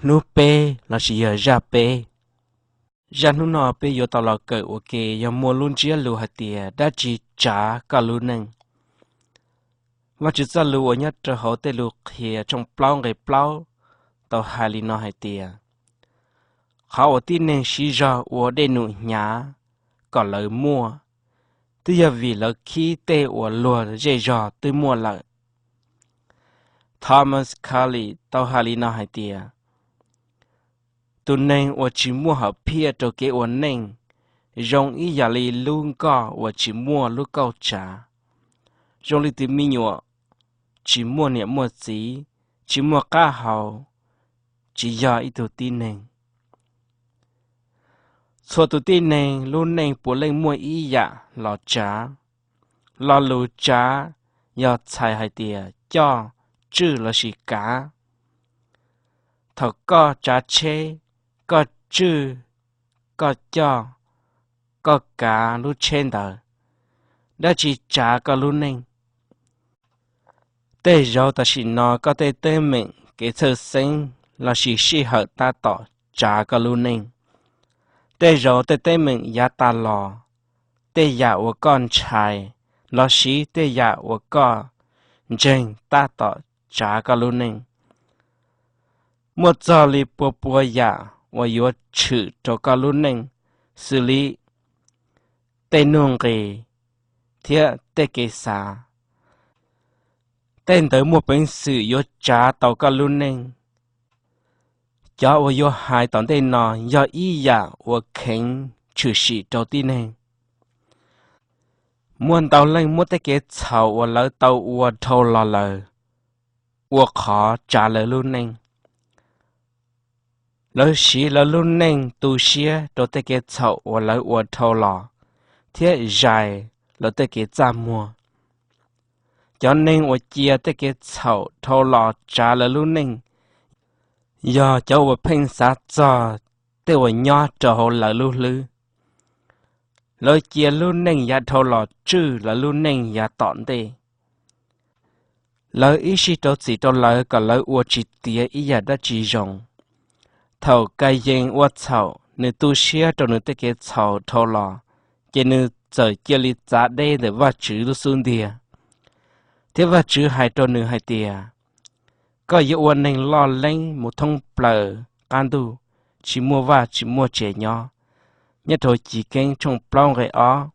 Hnub peb lossis yog zaj peb. Zaj hnub no peb yuav tau los kawm ua ke yog muaj lub ntsiab lus hais tias dab tsi tsav koj lub neej. Vajtswv txoj lus uas nyob rau hauv tej lus qhia tshooj plaub nqe plaub tau hais li no hais tias, qhov uas tib neeg siv zog ua dej num hnyav kom lawv muaj, twb yog vim lawv khib tej uas luag zej zog twb muaj lawm. Thomas Carlyle tau hais li no hais tias, tus neeg uas tsis muaj hom phiaj rau kev ua neej zoo ib yam li lub nkoj uas tsis muaj lub kauj tsav, zoo li tus me nyuam tsis muaj niam muaj txiv, tsis muaj qab hau, tsis yog ib tug tib neeg. Txhua tus tib neeg lub neej puav leej muaj ib yam los tsav. Lo lus tsav yog txhais hais tias coj, tswj lossis kav. Thaum koj tsav tsheb, koj tswj, koj coj, koj kav lub tsheb ntawd, dab tsi tsav koj lub neej? Tej zaum tam sim no koj tej teeb meem kev txhawj xeeb lossis sij hawm tab tom tsav koj lub neej. Tej zaum tej teeb meem yav tas los, tej yam uas koj ntshai, lossis tej yam uas koj ntseeg tab tom tsav koj lub neej. Muaj txog li pua pua yam uas yuav tshwm rau koj lub neej, xws li tej nuj nqis thiab tej kev xav. Tej ntawd muaj peev xwm yuav tsav tau koj lub neej. Cov uas yuav hais tom ntej no yog ib yam uas kheev tshwm sim rau tib neeg. Muaj ntau leej muab tej kev txhaum uas lawv tau ua dhau los lawm ua qhov tsav lawv lub neej. Lawv siv lawv lub neej tu siab rau tej kev txhaum uas lawv ua dhau los thiab zais lawv tej kev txaj muag. Cov neeg uas cia tej kev txhaum dhau los tsav lawv lub neej yog cov uas pheej xav txog tej uas nyob rau hauv lawv lub hlwb. Lawv cia lub neej yav dhau los tswj lawv lub neej yav tom ntej. Lawv ib sij rau txim rau lawv kom lawv ua tsis tiav ib yam dab tsi zoo. Thaum Kayees ua txhaum, nws tu siab rau nws tej kev txhaum dhau los, ces nws txawm cia li txav deb ntawm Vajtswv lub xub ntiag. Thiab Vajtswv hais rau nws hais tias, koj yuav ua neeg loj leeb mus thoob plaws qab ntuj, tsis muaj vaj tsis muaj tsev nyob. Nyob rau Chiv Keeb tshooj plaub nqe ob.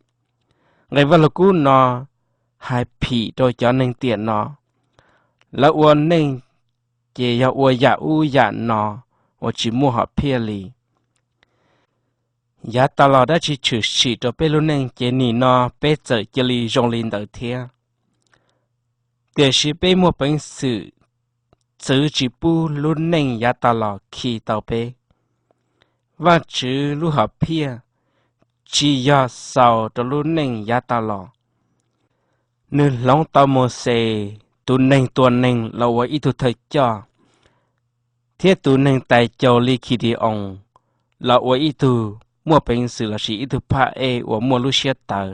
Nqe Vaj Lug Kub no hais phim rau cov neeg tiam no. Lawv ua neej ces yog ua yam ub yam no uas tsis muaj hom phiaj li. Yav tas los dab tsi tshwm sim rau peb lub neej ces nim no peb txawm cia li zoo li ntawd thiab. Tiam sis peb muaj peev xwm txwv tsis pub lub neej yav tas los khi tau peb. Vajtswv lub hom phiaj tsis yog xaus rau lub neej yav tas los. Nws hloov tau Mauxes tus neeg tua neeg los ua ib tug thawj coj, thiab tus neeg tais caus li Khideos los ua ib tug muaj peev xwm lossis ib tug phaj ej uas muaj lub siab tawv.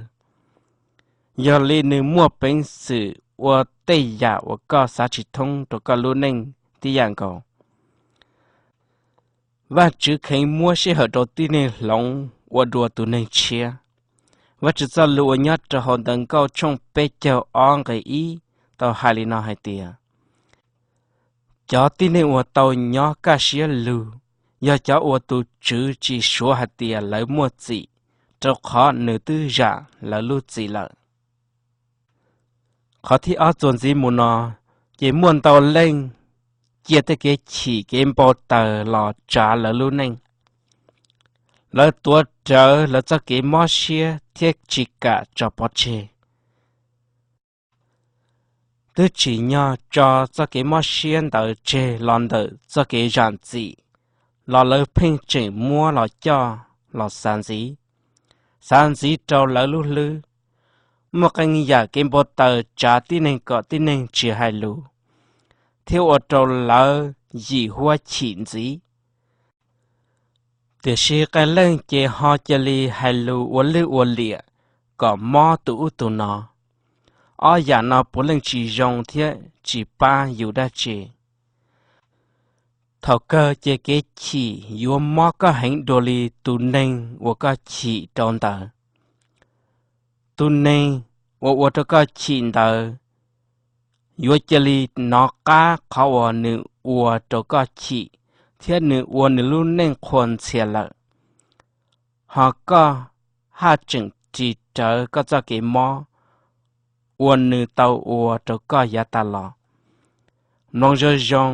Yog li nws muaj peev xwm ua tej yam uas koj xav tsis thoob rau koj lub neej tib yam nkaus. Vajtswv kheev muab sij hawm rau tib neeg hloov ua dua tus neeg tshiab. Vajtswv txoj lus uas nyob rau hauv Ntawv Nkauj tshooj peb caug ob nqe ib tau hais li no hais tias, cov tib neeg uas tau nyob kaj siab lug yog cov uas tus Tswv tsis suav hais tias lawv muaj txim, rau qhov nws twb zam lawv lub txim lawm. Qhov thib ob, txuas ntxiv mus no, ces muaj ntau leej cia tej kev chim kev npau taws los tsav lawv lub neej. Lawv tuav rawv lawv txoj kev mob siab thiab tsis kam tso pov tseg. Twb tsim nyog tso txoj kev mob siab ntawd tseg los ntawm txoj kev zam txim, los lawv pheej tseem muab los coj los xav ntxiv, xav ntxiv rau lawv lub hlwb. Muaj qee yam kev npau taws tsav tib neeg kom tib neeg tsis hais lus, thiab ua rau lawv yim huab chim ntxiv. Tiam sis qee leej ces ho cia li hais lus ua lwj ua liam kom mob tus ub tus no. Ob yam no puav leej tsis zoo thiab tsis pab yus dab tsi. Thaum kawg ces kev chim yuav mob koj heev dua li tus neeg uas koj chim rau ntawd. Tus neeg uas ua rau koj chim ntawd yuav cia li hnov qab qhov uas nws ua rau koj chim thiab nws ua nws lub neej qhuas ntxhias lawm. Hos koj haj tseem ris rawv koj txoj kev mob uas nws tau ua rau koj yav tas los. Mloog zoo zoo,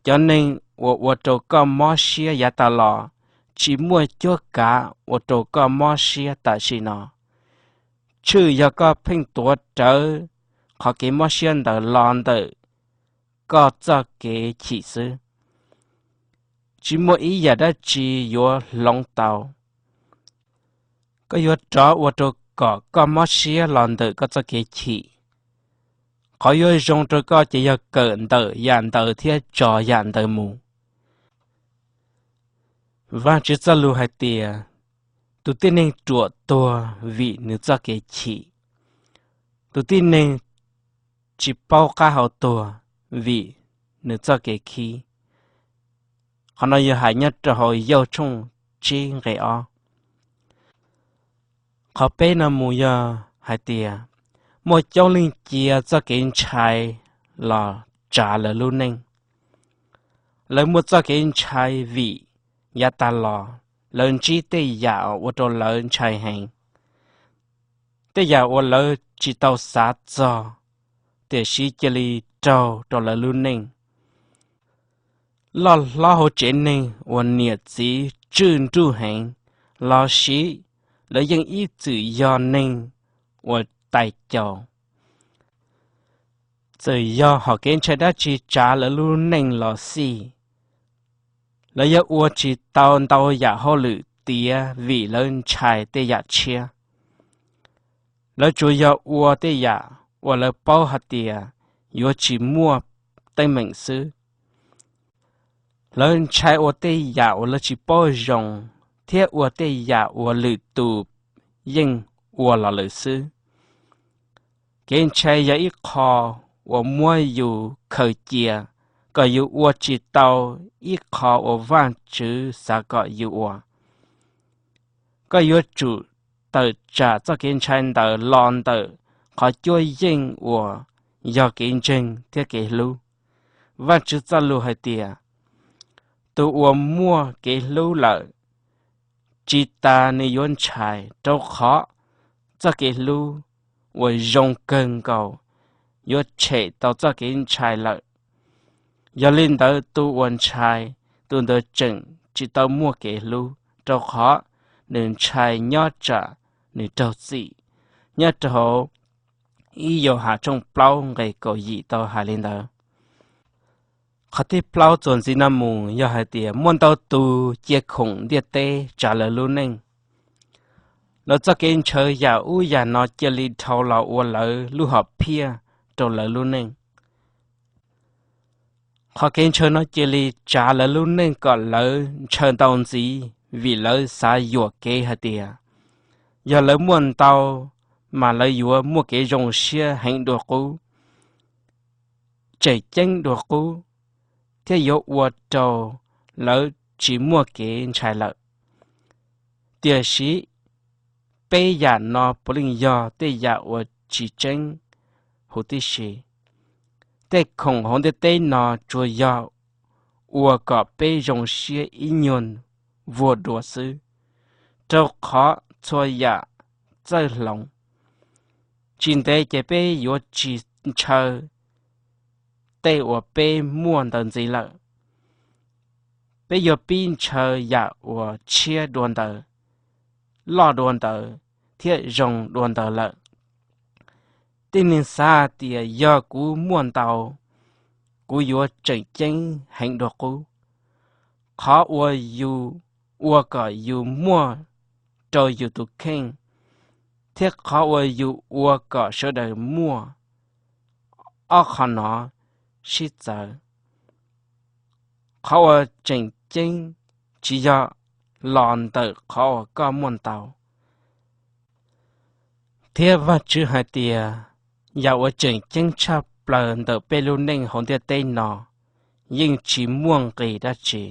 cov neeg uas ua rau koj mob siab yav tas los tsis muaj cuab kav ua rau koj mob siab tam sim no. Tshwj yog koj pheej tuav rawv qhov kev mob siab ntawd los ntawm koj txoj kev chim xwb. Tsis muaj ib yam dab tsi yuav hloov tau. Koj yuav rov ua rau kom koj mob siab los ntawm koj txoj kev chim. Qhov yuav zoo rau koj ces yog kawm ntawm yam ntawd thiab tso yam ntawd mus. Vajtswv txoj lus hais tias, tus tib neeg ruam tuag vim nws txoj kev chim. Tus tib neeg tsis paub qab hau tuag vim nws txoj kev khib. Qhov no yog hais nyob rau hauv Yauj tshooj tsib nqe ob. Qhov peb no mus yog hais tias, muaj coob leej cia txoj kev ntshai los tsav lawv lub neej. Lawv muaj txoj kev ntshai vim yav tas los lawv ntsib tej yam ua rau lawv ntshai heev, tej yam uas lawv tsis tau xav txog, tiam sis cia li raug rau lawv lub neej. Loj hlob hauv tsev neeg uas niam txiv tswj nruj heev, los sis lawv yeej ib txwm yog neeg uas tais caus. Txawm yog hom kev ntshai dab tsi tsav lawv lub neej los xij, lawv yuav ua tsis tau ntau yam hauj lwm tiav vim lawv ntshai tej yam tshiab. Lawv tsuas yog ua tej yam uas lawv paub hais tias yuav tsis muaj teeb meem xwb. Lawv ntshai ua tej yam uas lawv tsis paub zoo, thiab ua tej yam uas lwm tus yeej ua los lawm xwb. Kev ntshai yog ib qho uas muab yus khaws cia kom yus ua tsis tau ib qho uas Vajtswv xav kom yus ua. Koj yuav tsum tawm tsam txoj kev ntshai ntawd los ntawm qhov cuab yeej uas yog kev ntseeg thiab kev hlub. Vajtswv txoj lus hais tias, tus uas muaj kev hlub lawm, tsis tas nws yuav ntshai, rau qhov txoj kev hlub uas zoo kawg nkaus yuav tshem tau txoj kev ntshai lawm. Yog li ntawd tus uas ntshai, tus ntawd tseem tsis tau muaj kev hlub, rau qhov nws ntshai nyob tsam nws raug txim. Nyob rau hauv ib Yauhas tshooj plaub nqe kaum yim tau hais li ntawd. Qhov thib plaub txuas ntxiv no mus yog hais tias muaj ntau tus cia khoom ntiaj teb tsav lawv lub neej. Lawv txoj kev ntshaw yam ub yam no cia li dhau los ua lawv lub hom phiaj rau lawv lub neej. Qhov kev ntshaw no cia li tsav lawv lub neej kom lawv ntshaw ntau ntxiv vim lawv xav yuam kev hais tias yog lawv muaj ntau mas lawv yuav muaj kev zoo siab heev dua qub, tseem ceeb dua qub, thiab yuav ua rau lawv tsis muaj kev ntshai lawm. Tiam sis peb yam no puav leej yog tej yam uas tsis tseeb huv tib si. Tej khoom hauv ntiaj teb no tsuas yog ua kom peb zoo siab ib nyuag vuag dua xwb, rau qhov txhua yam txawj hloov. Tsis ntev ces peb yuav tsis ntshaw tej uas peb muaj ntawd ntxiv lawm. Peb yuav pib ntshaw yam uas tshiab dua ntawd, loj dua ntawd, thiab zoo dua ntawd lawm. Tib neeg xav hais tias yog kuv muaj ntau, kuv yuav tseem ceeb heev dua qub. Qhov uas yus ua kom yus muaj rau yus tus kheej, thiab qhov uas yus ua kom sawv daws muaj, ob qho no sib txawv. Qhov uas tseem ceeb tsis yog los ntawm qhov uas koj muaj ntau. Thiab Vajtswv hais tias yam uas tseem ceeb tshaj plaws ntawm peb lub neej hauv ntiaj teb no yeej tsis muaj nqis dab tsi.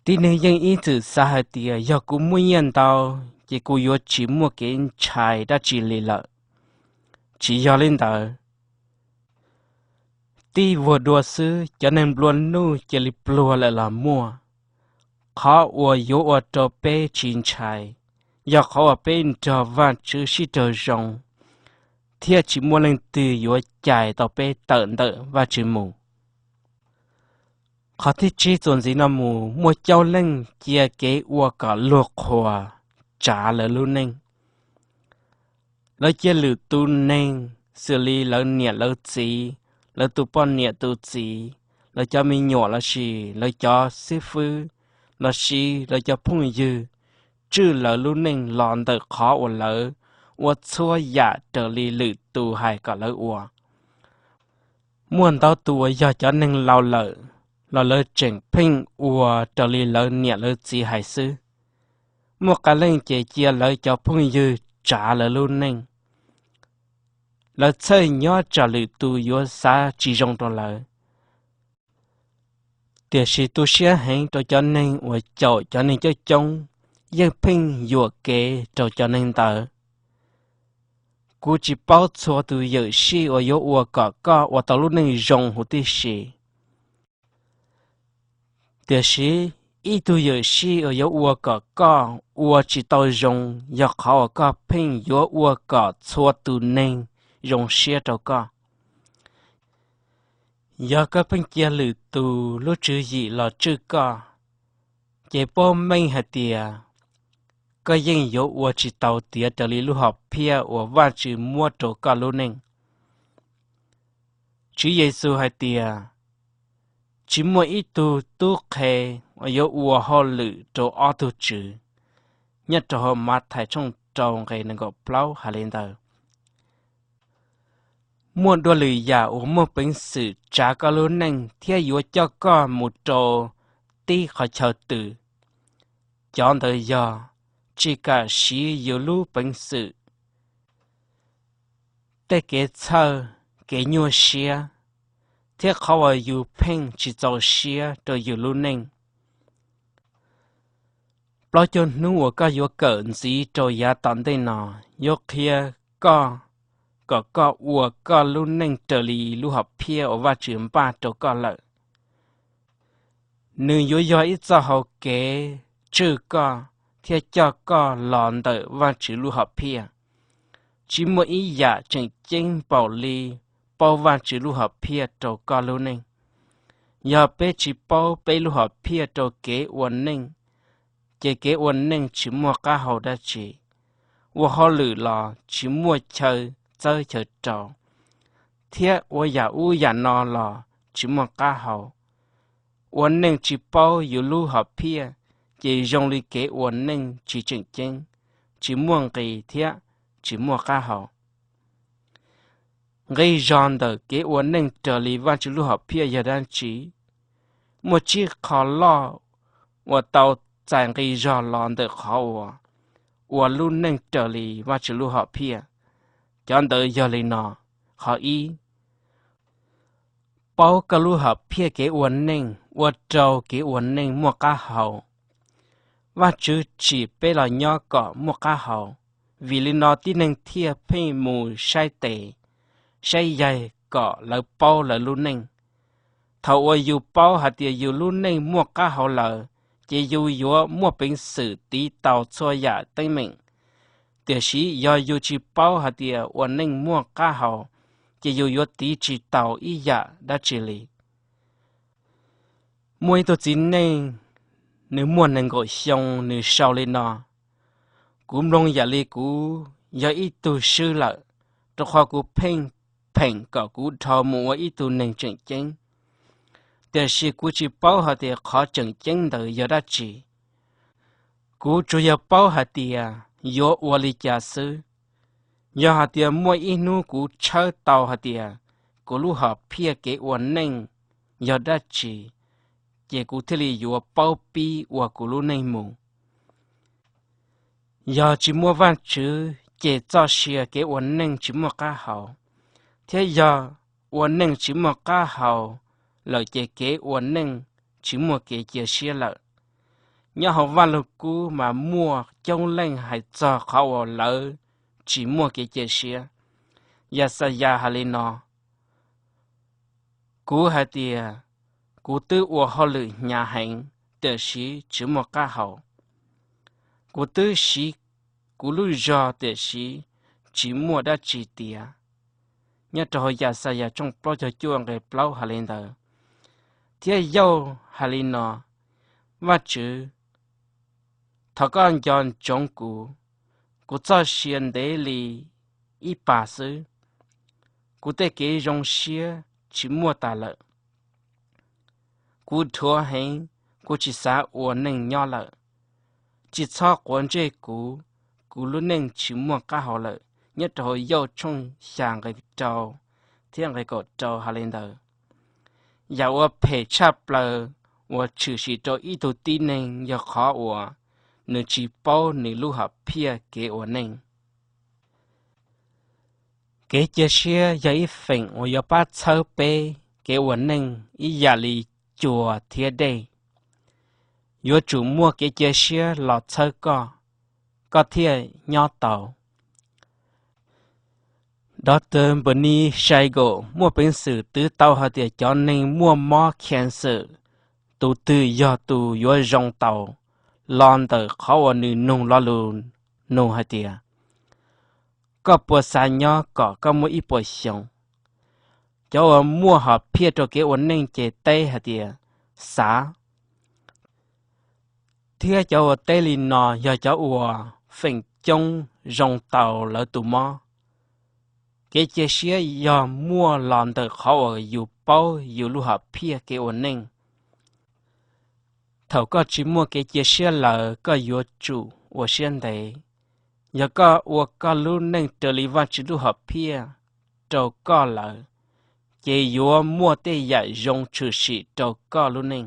Tib neeg yeej ib txwm xav hais tias yog kuv muaj nyiaj ntau ces kuv yuav tsis muaj kev ntshai dab tsi li lawm. Tsis yog li ntawd. Tib vuag dua xwb cov neeg nplua nuj cia li pluag lawm los muaj. Qhov uas yuav ua rau peb tsis ntshai yog qhov uas peb nrog Vajtswv sib raug zoo, thiab tsis muaj leej twg yuav cais tau peb tawm ntawm Vajtswv mus. Qhov thib tsib, txuas ntxiv no mus muaj coob leej cia kev ua kom luag qhuas tsav lawv lub neej. Lawv cia lwm tus neeg xws li lawv niam lawv txiv, lawv tus poj niam tus txiv, lawv cov me nyuam lossis lawv cov xib fwb, lossis lawv cov phooj ywg tswj lawv lub neej los ntawm qhov uas lawv ua txhua yam raws li lwm tus hais kom lawv ua. Muaj ntau tus uas yog cov neeg laus lawm los lawv tseem pheej ua raws li lawv niam lawv txiv hais xwb. Muaj qee leej ces cia lawv cov phooj ywg tsav lawv lub neej. Lawv txhawj nyob tsam lwm tus yuav xav tsis zoo rau lawv. Tiam sis tu siab heev rau cov neeg uas caum cov neeg coob coob yeej pheej yuam kev rau cov neeg ntawd. Kuv tsis paub txhua tus ywm sij uas yuav ua kom koj ua tau lub neej zoo huv tib si. Tiam sis ib tug ywm sij uas yuav ua kom koj ua tsis tau zoo yog qhov uas koj pheej yuav ua kom txhua tus neeg zoo siab rau koj. Yog koj pheej cia lwm tus lub tswv yim los tswj koj, ces paub meej hais tias koj yeej yuav ua tsis tau tiav raws li lub hom phiaj uas Vajtswv muab rau koj lub neej. Tswv Yexus hais tias, tsis muaj ib tug tub qhe uas yuav ua hauj lwm rau ob tug tswv, nyob rau hauv Mathais tshooj rau nqe nees nkaum plaub hais li ntawd. Muaj dua lwm yam uas muaj peev xwm tsav koj lub neej thiab yuav coj koj mus rau tib qhov chaw twg, cov ntawd yog tsis kam siv yus lub peev xwm, tej kev txhawj, kev nyuaj siab, thiab qhov uas yus pheej tsis txaus siab rau yus lub neej. Plaub caug hnub uas koj yuav kawm ntxiv rau yav tom ntej no yuav qhia koj kom koj ua koj lub neej raws li lub hom phiaj uas Vajtswv npaj rau koj lawm. Nws yuav yog ib txoj hau kev tswj koj thiab coj koj los ntawm Vajtswv lub hom phiaj. Tsis muaj ib yam tseem ceeb npaum li paub Vajtswv lub hom phiaj rau koj lub neej. Yog peb tsis paub peb lub hom phiaj rau kev ua neej, ces kev ua neej tsis muaj qab hau dab tsi. Ua hauj lwm los tsis muaj chaw txawb chaw rau, thiab ua yam ub yam no los tsis muaj qab hau. Ua neej tsis paub yus lub hom phiaj, ces zoo li kev ua neej tsis tseem ceeb, tsis muaj nqis thiab tsis muaj qab hau. Nqi zog ntawm kev ua neej raws li Vajtswv lub hom phiaj yog dab tsi? Muaj tsib qho loj uas tau txais nqi zog los ntawm qhov uas ua lub neej raws li Vajtswv lub hom phiaj. Cov ntawd yog li no: Qhov ib, paub koj lub hom phiaj kev ua neej ua rau kev ua neej muaj qab hau. Vajtswv tsim peb los nyob kom muaj qab hau, vim li no tib neeg thiaj pheej mus saib tes, saib yaig kom lawv paub lawv lub neej. Thaum uas yus paub hais tias yus lub neej muaj qab hau lawm, ces yus yuav muaj peev xwm tiv tau txhua yam teeb meem. Tiam sis yog yus tsis paub hais tias ua neej muaj qab hau, ces yus yuav tiv tsis tau ib yam dab tsi li. Muaj ib tug txiv neej, nws muaj nees nkaum xyoo, nws sau li no: Kuv mloog yam li kuv yog ib tug swb lawm, rau qhov kuv pheej pheem kom kuv dhau mus ua ib tug neeg tseem ceeb. Tiam sis kuv tsis paub hais tias qhov tseem ceeb ntawd yog dab tsi. Kuv tsuas yog paub hais tias yuav ua li cas xwb. Yog hais tias muaj ib hnub kuv tshawb tau hais tias kuv lub hom phiaj kev ua neej yog dab tsi, ces kuv thiaj li yuav paub pib ua kuv lub neej mus. Yog tsis muaj Vajtswv ces txoj sia kev ua neej tsis muaj qab hau, thiab yog ua neej tsis muaj qab hau lawm ces kev ua neej tsis muaj kev cia siab lawm. Nyob hauv Vaj Lug Kub mas muaj coob leej hais txog qhov uas lawv tsis muaj kev cia siab. Yaxayas hais li no: Kuv hais tias, kuv twb ua hauj lwm hnyav heev, tiam sis tsis muaj qab hau. Kuv twb siv kuv lub zog, tiam sis tsis muaj dab tsi tiav. Nyob rau hauv Yaxayas tshooj plaub caug cuaj nqe plaub hais li ntawd. Thiab Yauj hais li no: Vajtswv, thov koj nco ntsoov kuv, kuv txoj sia ntev li ib pas xwb, kuv tej kev zoo siab tsis muaj tas lawm. Kuv dhuav heev, kuv tsis xav ua neej nyob lawm. Tsis txhob quav ntsej kuv, kuv lub neej tsis muaj qab hau lawm. Nyob rau hauv Yauj tshooj xya nqe rau thiab nqe kaum rau hais li ntawd. Yam uas phem tshaj plaws uas tshwm sim rau ib tug tib neeg yog qhov uas nws tsis paub nws lub hom phiaj kev ua neej. Kev cia siab yog ib feem uas yuav pab txhawb peb kev ua neej ib yam li cua thiab dej. Yuav tsum muaj kev cia siab los txhawb koj, koj thiaj nyob tau. Doctor Bernie Siegel muaj peev xwm twv tau hais tias cov neeg muaj mob cancer, tus twg yog tus yuav zoo tau, los ntawm qhov uas nws nug lo lus nug hais tias, koj puas xav nyob kom koj muaj ib puas xyoos? Cov uas muaj hom phiaj rau kev ua neej ces teb hais tias, xav. Thiab cov uas teb li no yog cov uas feem coob zoo tau lawv tus mob. Kev cia siab yog muaj los ntawm qhov uas yus paub yus lub hom phiaj kev ua neej. Thaum koj tsis muaj kev cia siab lawm, koj yuav tsum ua siab ntev. Yog koj ua koj lub neej raws li Vajtswv lub hom phiaj rau koj lawm, ces yuav muaj tej yam zoo tshwm sim rau koj lub neej.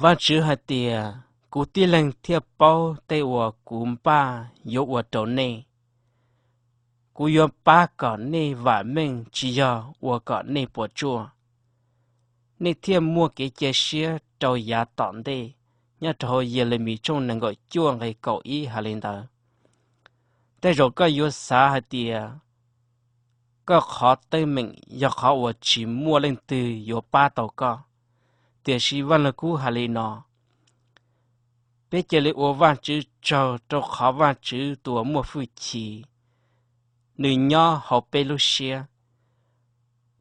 Vajtswv hais tias, kuv tib leeg thiaj paub tej uas kuv npaj yuav ua rau nej. Kuv yuav pab kom nej vam meej, tsis yog ua kom nej puas tsuaj. Nej thiaj muaj kev cia siab rau yav tom ntej. Nyob rau hauv Yelemis tshooj nees nkaum cuaj nqe kaum ib hais li ntawd. Tej zaum koj yuav xav hais tias koj qhov teeb meem yog qhov uas tsis muaj leej twg yuav pab tau koj, tiam sis Vaj Lug Kub hais li no: Peb cia li ua Vajtswv tsaug, rau qhov Vajtswv tus uas muaj hwj chim, nws nyob hauv peb lub siab.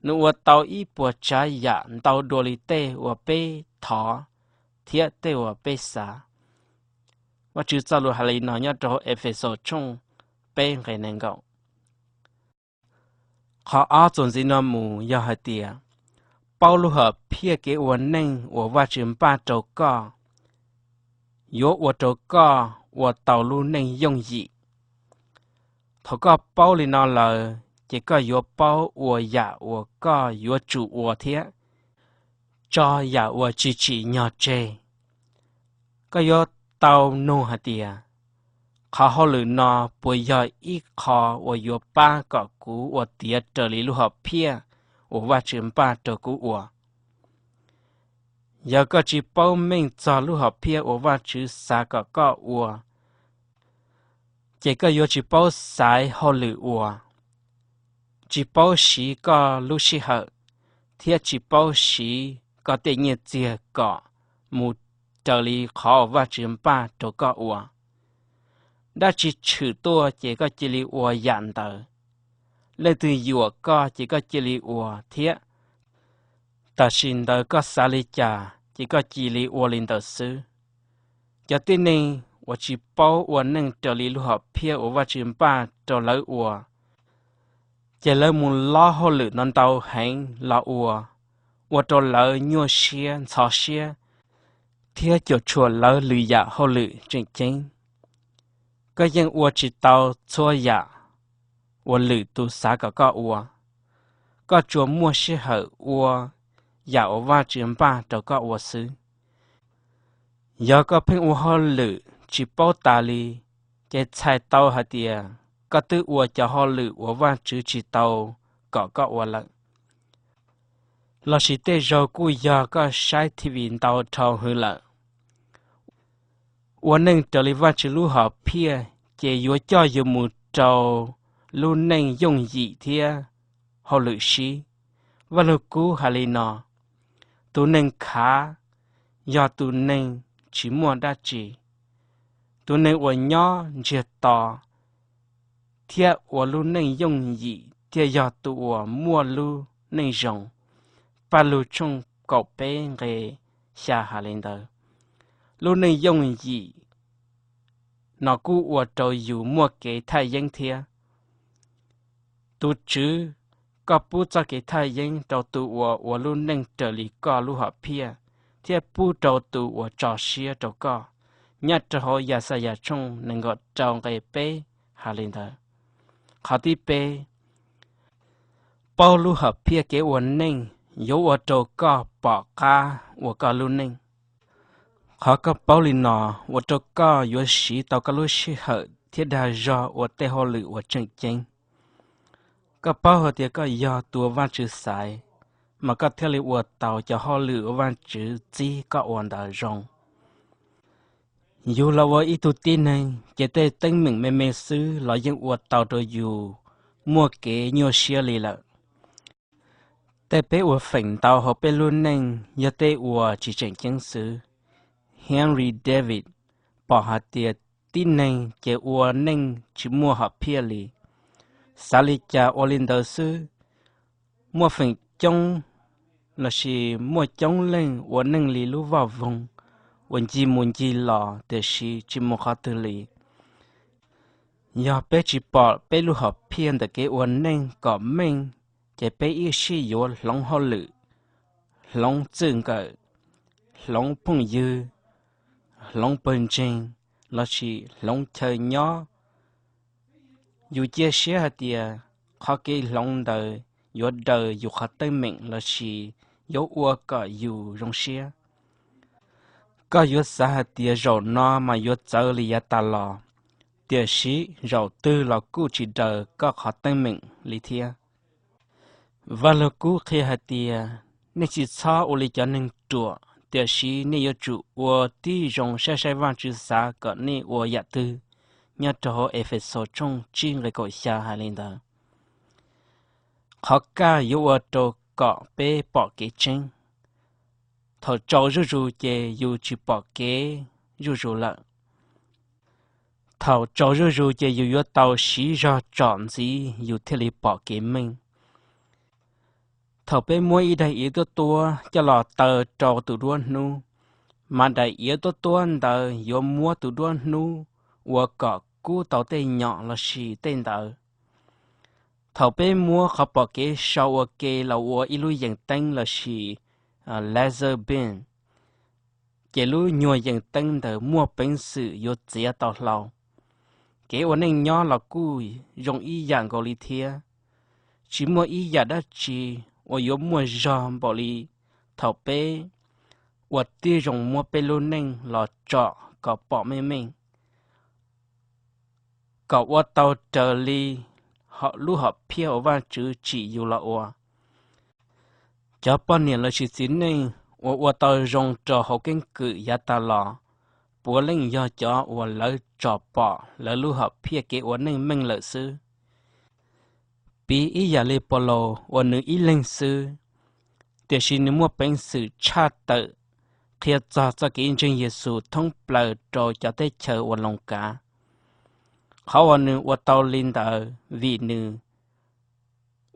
Nws ua tau ib puas tsav yam ntau dua li tej uas peb thov thiab tej uas peb xav. Vajtswv txoj lus hais li no nyob rau Efexus tshooj peb nqe nees nkaum. Qhov ob txuas ntxiv no mus yog hais tias, paub lub hom phiaj kev ua neej uas Vajtswv npaj rau koj yuav ua rau koj ua tau lub neej yooj yim. Thaum koj paub li no lawm, ces koj yuav paub ua yam uas koj yuav tsum ua thiab tso yam uas tsis tsim nyog tseg. Koj yuav tau nug hais tias, qhov hauj lwm no puas yog ib qho uas yuav pab kom kuv ua tiav raws li lub hom phiaj uas Vajtswv npaj rau kuv ua? Yog koj tsis paub meej txog lub hom phiaj uas Vajtswv xav kom koj ua, ces koj yuav tsis paub xaiv hauj lwm ua, tsis paub siv koj lub sij hawm, thiab tsis paub siv koj tej nyiaj txiag kom mus raws li qhov uas Vajtswv npaj rau koj ua. Dab tsi tshwm tuaj ces koj cia li ua yam ntawd. Leej twg yuam koj ces koj cia li ua thiab. Tam sim ntawd koj xav li cas ces koj cia li ua li ntawd xwb. Cov tib neeg uas tsis paub ua neej raws li lub hom phiaj uas Vajtswv npaj rau lawv ua, ces lawv mus lob hauj lwm ntau ntau heev los ua, ua rau lawv nyuaj siab ntxhov siab, thiab cuam tshuam lawv lwm yam hauj lwm tseem ceeb. Koj yeej ua tsis tau txhua yam uas lwm tus xav kom koj ua. Koj tsuas muaj sij hawm ua yam uas Vajtswv npaj rau koj ua xwb. Yog koj pheej ua hauj lwm tsis paub tas li, ces txhais tau hais tias koj twb ua cov hauj lwm uas Vajtswv tsis tau kom koj ua lawm. Lossis tej zaug kuj yog koj saib T V ntau dhau hwv lawm. Ua neej raws li Vajtswv lub hom phiaj ces yuav coj yus mus rau lub neej yooj yim thiab hauj lwm sib. Vaj Lug Kub hais li no: Tus neeg khav yog tus neeg tsis muaj dab tsi. Tus neeg uas nyob ntsiag to thiab ua lub neej yooj yim thiaj yog tus uas muaj lub neej zoo. Paj Lug tshooj kaum peb nqe xya hais li ntawd. Lub neej yooj yim no kuj ua rau yus muaj kev thaj yeeb thiab. Tus Tswv, koj pub txoj kev thaj yeeb rau tus uas ua lub neej raws li koj lub hom phiaj thiab pub rau tus uas tso siab rau koj. Nyob rau hauv Yaxayas tshooj nees nkaum rau nqe peb hais li ntawd. Qhov thib peb, paub lub hom phiaj kev ua neej yuav ua rau koj pom qab ua koj lub neej. Qhov koj paub li no ua rau koj yuav siv tau koj lub sij hawm thiab dag zog ua tej hauj lwm uas tseem ceeb. Koj paub hais tias koj yog tus uas Vajtswv xaiv, mas koj thiaj li ua tau cov hauj lwm uas Vajtswv txib koj ua ntawd zoo. Yus los ua ib tug tib neeg ces tej teeb meem me me xwb los yeej ua tau rau yus muaj kev nyuaj siab li lawm. Tej peb ua feem ntau hauv peb lub neej yog tej uas tsis tseem ceeb xwb. Henry David pom hais tias tib neeg ces ua neej tsis muaj hom phiaj li. Xav li cas ua li ntawd xwb. Muaj feem coob lossis muaj coob leej ua neej li lub voj voog uas ncig mus ncig los tiam sis tsis mus qhov twg li. Yog peb tsis pom peb lub hom phiaj ntawm kev ua neej kom meej, ces peb ib sij yuav hloov hauj lwm, hloov txij nkawm, hloov phooj ywg, hloov pawg ntseeg, lossis hloov chaw nyob. Yus cia siab hais tias qhov kev hloov ntawd yuav daws yus qhov teeb meem lossis yuav ua kom yus zoo siab. Koj yuav xav hais tias zaum no mas yuav txawv li yav tas los, tiam sis zaum twg los kuj tsis daws koj qhov teeb meem li thiab. Vaj Lug Kub qhia hais tias, nej tsis txhob ua li cov neeg ruam, tiam sis nej yuav tsum ua tib zoo saib saib Vajtswv xav kom nej ua yam twg. Nyob rau hauv Efexus tshooj tsib nqe kaum xya hais li ntawd. Qhov kaj yuav ua rau kom peb pom kev tseeb. Thaum tsaus zuj zus ces yus tsis pom kev zuj zus lawm. Thaum tsaus zuj zus ces yus yuav tau siv zog tsom ntxiv yus thiaj li pom kev meej. Thaum peb muab ib daim iav tuab tuab coj los taw rau tus duab hnub, mas daim iav tuab tuab ntawd yuav muab tus duab hnub ua kom kub tau tej nyom lossis tej ntawd. Thaum peb muab qhov pom kev sau ua ke los ua ib lub yees teeb lossis laser beam, ces lub nyuag yees teeb ntawd muaj peev xwm yuav txiav tau hlau. Kev ua neej nyob los kuj zoo ib yam nkaus li thiab. Tsis muaj ib yam dab tsi uas yuav muaj zog npaum li thaum peb ua tib zoo muab peb lub neej los tsom kom pom meej meej, kom ua tau raws li lub hom phiaj uas Vajtswv tsim yus los ua. Cov poj niam lossis txiv neej uas ua tau zoo rau hauv keeb kwm yav tas los, puav leej yog cov uas lawv tsom pom lawv lub hom phiaj kev ua neej meej lawm xwb. Piv ib yam li Paulus uas nws ib leeg xwb, tiam sis nws muaj peev xwm tshaj tawm qhia txog txoj kev ntseeg Yexus thoob plaws rau cov teb chaws uas Loos kav. Qhov uas nws ua tau li ntawd vim nws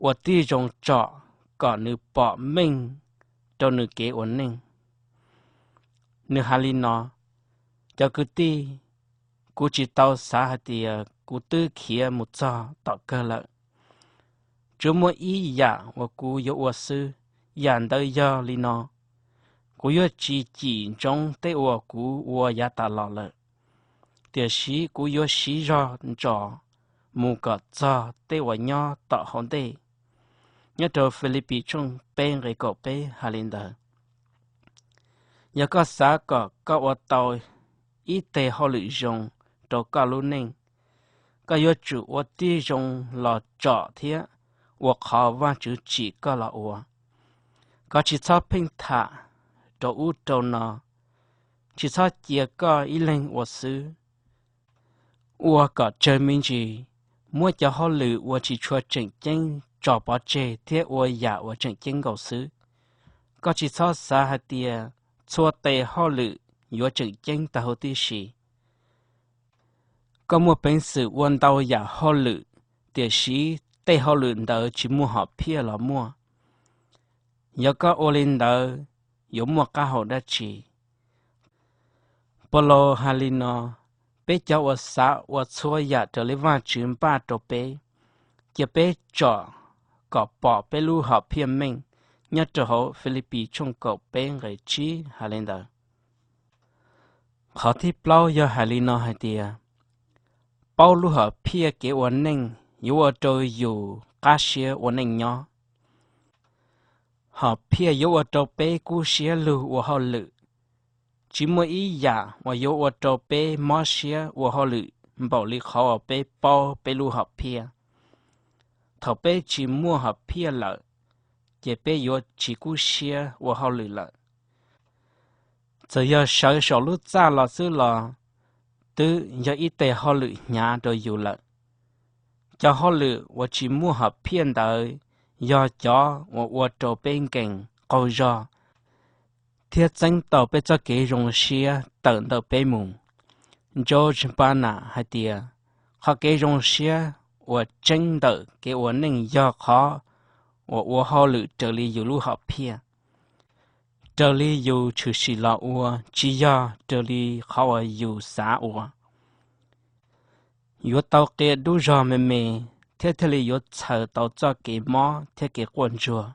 ua tib zoo tsom kom nws pom meej rau nws kev ua neej. Nws hais li no: Cov kwv tij, kuv tsis tau xav hais tias kuv twb khiav mus txog tom kawg lawm. Tsuas muaj ib yam uas kuv yuav ua xwb, yam ntawd yog li no: kuv yuav tsis cim ntsoov tej uas kuv ua yav tas los lawm, tiam sis kuv yuav siv zog ntsos mus kom txog tej uas nyob tom hauv ntej. Nyob rau Filipis tshooj peb nqe kaum peb hais li ntawd. Yog koj xav kom koj ua tau ib teg hauj lwm zoo rau koj lub neej, koj yuav tsum ua tib zoo los tsom thiab ua qhov Vajtswv tsim koj los ua. Koj tsis txhob pheej tham rau ub rau no, tsis txhob cia koj ib leeg ua xwb. Ua kom tsawg me ntsis, muab cov hauj lwm uas tsis tshua tseem ceeb tso pov tseg thiab ua yam uas tseem ceeb nkaus xwb. Koj tsis txhob xav hais tias txhua tes hauj lwm yuav tseem ceeb tag huv tib si. Koj muaj peev xwm ua ntau yam hauj lwm, tiam sis tej hauj lwm ntawd tsis muaj hom phiaj los muaj. Yog koj ua li ntawd, yuav muaj qab hau dab tsi? Paulus hais li no: Peb cov uas xav ua txhua yam raws li Vajtswv npaj rau peb, cia peb tsom kom pom peb lub hom phiaj meej. Nyob rau hauv Filipis tshooj kaum peb nqe tsib hais li ntawd. Qhov thib plaub yog hais li no hais tias, paub lub hom phiaj kev ua neej yuav ua rau yus qab siab ua neej nyob. Hom phiaj yuav ua rau peb kub siab lug ua hauj lwm. Tsis muaj ib yam uas yuav ua rau peb mob siab ua hauj lwm npaum li qhov uas peb paub peb lub hom phiaj. Thaum peb tsis muaj hom phiaj lawm, ces peb yuav tsis kub siab ua hauj lwm lawm. Txawm yog sawv saum lub txaj los xwb los twb yog ib teg hauj lwm hnyav rau yus lawm. Cov hauj lwm uas tsis muaj hom phiaj ntawd yog cov uas ua rau peb nkees qaug zog thiab txeeb tau peb txoj kev zoo siab tawm ntawm peb mus. George Barna hais tias, qhov kev zoo siab uas tseeb ntawm kev ua neej yog qhov uas ua hauj lwm raws li yus lub hom phiaj, raws li yus tshwm sim los ua, tsis yog raws li qhov uas yus xav ua. Yuav tau qia dub zog me me thiab thiaj li yuav txhaws tau txoj kev mob thiab kev quaj ntsuag.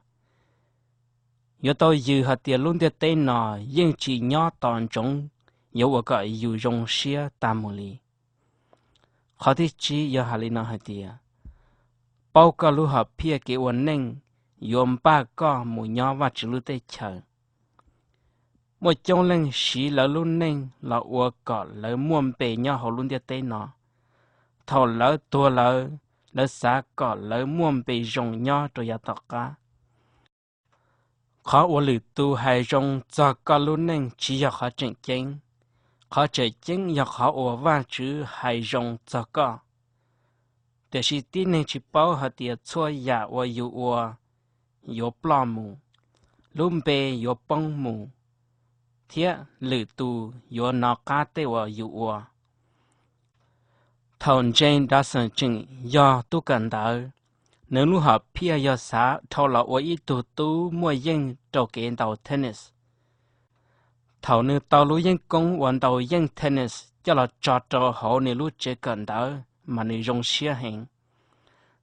Yuav tau yws hais tias lub ntiaj teb no yeej tsis nyob tos ntsoov yuav ua kom yus zoo siab tag mus li. Qhov thib tsib yog hais li no hais tias, paub koj lub hom phiaj kev ua neej yuav npaj koj mus nyob Vajtswv lub teb chaws. Muaj coob leej siv lawv lub neej los ua kom lawv muaj npe nyob hauv lub ntiaj teb no. Thaum lawv tuag lawm, lawv xav kom lawv muaj npe zoo nyob rau yav tom qab. Qhov uas lwm tus hais zoo txog koj lub neej tsis yog qhov tseem ceeb. Qhov tseem ceeb yog qhov uas Vajtswv hais zoo txog koj. Tiam sis tib neeg tsis paub hais tias txhua yam uas yus ua yuav ploj mus, lub npe yuav poob mus, thiab lwm tus yuav nov qab tej uas yus ua. Thaum James Dobson tseem yog tub kawm ntawv, nws lub hom phiaj yog xav dhau los ua ib tug tub muaj yeej rau kev ntaus tennis. Thaum nws tau lub yeeb koob uas ntaus yeej tennis coj los tso rau hauv nws lub tsev kawm ntawv mas nws zoo siab heev.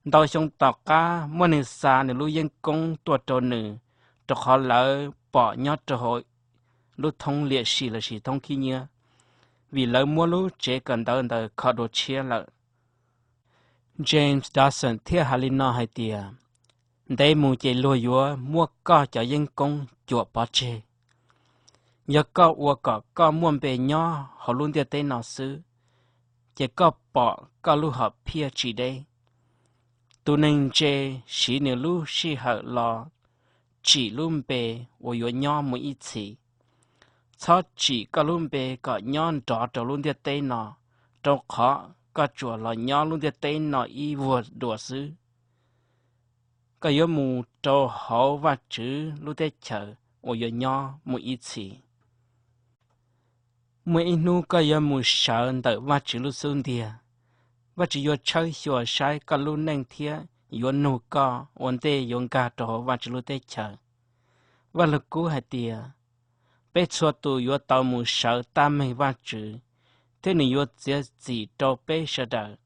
Ntau xyoo tom qab muaj neeg xa nws lub yeeb koob tuaj rau nws, rau qhov lawv pom nyob rau hauv lub thoob liam sim lossis thoob khib nyiab, vim lawv muab lub tsev kawm ntawv ntawd kho dua tshiab lawm. James Dobson thiaj hais li no hais tias, ntev mus ces luag yuav muab koj cov yeeb koob cuam pov tseg. Yog koj ua kom koj muaj npe nyob hauv lub ntiaj teb no xwb, ces koj pom koj lub hom phiaj tsis deb. Tus neeg ntse siv nws lub sij hawm los tsim lub npe uas yuav nyob mus ib txhis. Txhob tsim koj lub npe kom nyob nrov rau lub ntiaj teb no, rau qhov koj tsuas los nyob lub ntiaj teb no ib vuag dua xwb. Koj yuav mus rau hauv Vajtswv lub teb chaws uas yuav nyob mus ib txhis. Muaj ib hnub koj yuav mus sawv ntawm Vajtswv lub xub ntiag. Vajtswv yuav tshawb xyuas saib koj lub neej thiab yuav nug koj ua ntej yuav nkag rau hauv Vajtswv lub teb chaws. Vaj Lug Kub hais tias, peb txhua tus yuav tau mus sawv tab meeg Vajtswv, thiab nws yuav txiav txim rau peb sawv daws.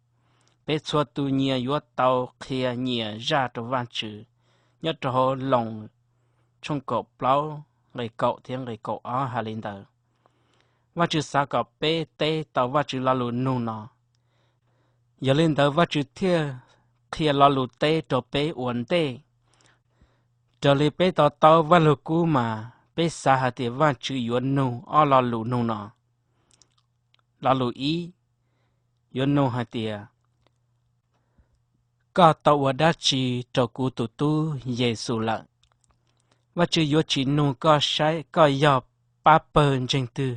Peb txhua tus nyias yuav tau qhia nyias zaj rau Vajtswv. Nyob rau hauv Loos tshooj kaum plaub nqe kaum thiab nqe kaum ob hais li ntawd. Vajtswv xav kom peb teb tau Vajtswv lo lus nug no. Yog li ntawd Vajtswv thiaj qhia lo lus teb rau peb ua ntej. Raws li peb to taub Vaj Lug Kub mas peb xav hais tias Vajtswv yuav nug ob lo lus nug no. Lo lus ib yuav nug hais tias, koj tau ua dab tsi rau kuv tus tub Yexus lawm? Vajtswv yuav tsis nug koj saib koj yog pab pawg ntseeg twg,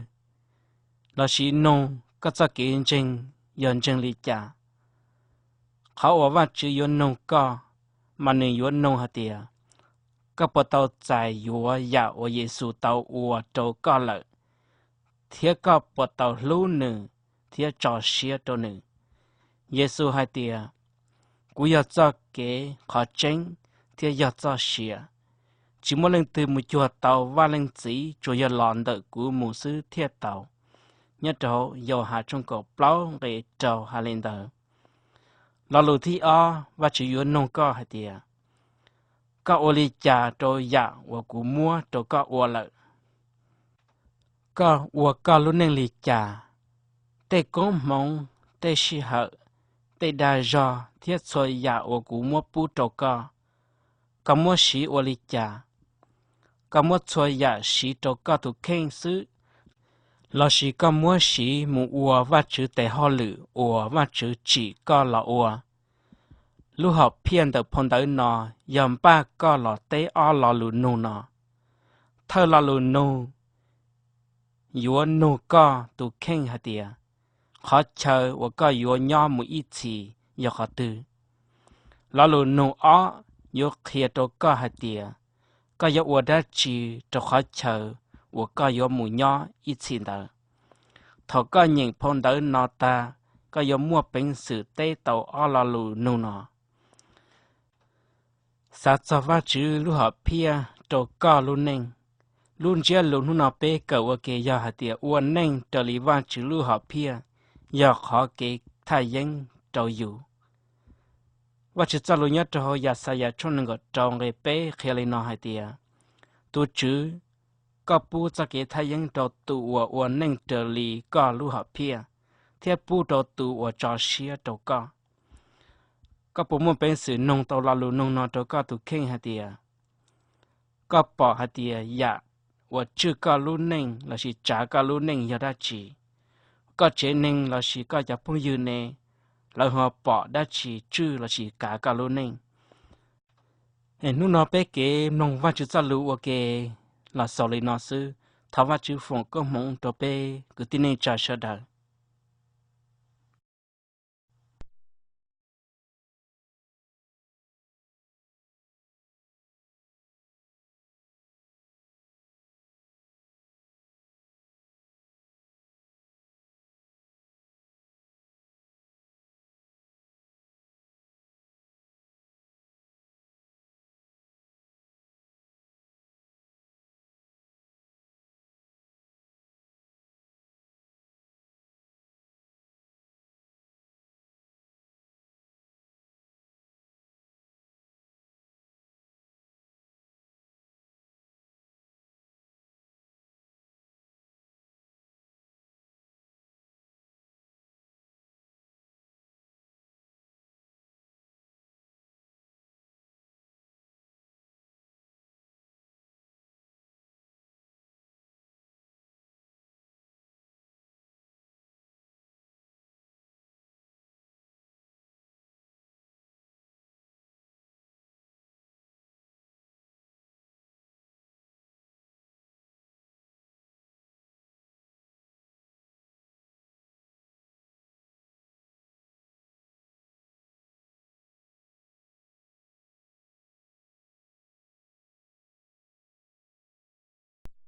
lossis nug koj txoj kev ntseeg yog ntseeg li cas. Qhov uas Vajtswv yuav nug koj, mas nws yuav nug hais tias, koj puas tau txais yuav yam uas Yexus tau ua rau koj lawm, thiab koj puas tau hlub nws thiab tso siab rau nws? Yexus hais tias, kuv yog txoj kev, qhov tseeb, thiab yog txoj sia. Tsis muaj leej twg mus cuag tau Vaj Leej Txiv, tsuas yog los ntawm kuv mus xwb thiaj tau. Nyob rau Yauhas tshooj kaum plaub nqe rau hais li ntawd. Lo lus thib ob, Vajtswv yuav nug koj hais tias, koj ua li cas rau yam uas kuv muab rau koj ua lawm? Koj ua koj lub neej li cas? Tej koob hmoov, tej sij hawm, tej dag zog thiab txhua yam uas kuv muab pub rau koj, koj muab siv ua li cas? Koj muab txhua yam siv rau koj tus kheej xwb, lossis koj muab siv mus ua Vajtswv tes hauj lwm uas Vajtswv tsim koj los ua? Lub hom phiaj ntawm phau ntawv no yog npaj koj los teb ob lo lus nug no. Thawj lo lus nug yuav nug koj tus kheej hais tias, qhov chaw uas koj yuav nyob mus ib txhis yog qhov twg? Lo lus nug ob yuav qhia rau koj hais tias, koj yuav ua dab tsi rau qhov chaw uas koj yuav mus nyob ib txhis ntawd. Thaum koj nyeem phau ntawv no tag, koj yuav muaj peev xwm teb tau ob lo lus nug no. Xav txog Vajtswv lub hom phiaj rau koj lub neej. Lub ntsiab lus hnub no peb kawm ua ke yog hais tias ua neej raws li Vajtswv lub hom phiaj yog qhov kev thaj yeeb rau yus. Vajtswv txoj lus nyob rau hauv Yaxayas tshooj nees nkaum rau nqe peb qhia li no hais tias, tus Tswv, koj pub txoj kev thaj yeeb rau tus uas ua neej raws li koj lub hom phiaj, thiab pub rau tus uas tso siab rau koj. Koj puas muaj peev xwm nug tau lo lus nug no rau koj tus kheej hais tias, koj pom hais tias yam uas tswj koj lub neej lossis tsav koj lub neej yog dab tsi? Koj tsev neeg lossis koj cov phooj ywg ne, lawv ho pom dab tsi tswj lossis kav koj lub neej? Hnub no peb kev mloog Vajtswv txoj lus ua ke los xaus li no xwb. Thov Vajtswv foom koob hmoov rau peb kwv tij neej tsa sawv daws.